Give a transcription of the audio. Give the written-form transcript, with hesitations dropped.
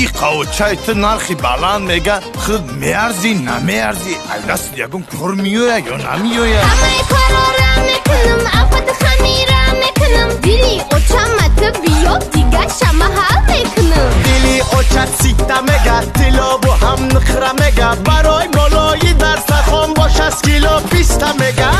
И қавчай ту нархи баланд мега, худ меарзӣ, намеарзӣ, ай даст ягон кор меоя ё намеоя? Ҳамаи корора мекунам, авқати хамира мекунам. Дили очама ту биё, дига шама ҳал мекунам. Дили очат сита мега, тиллову ҳам нуқра мега, барои болои дарсахон бош 6 кило писта мега.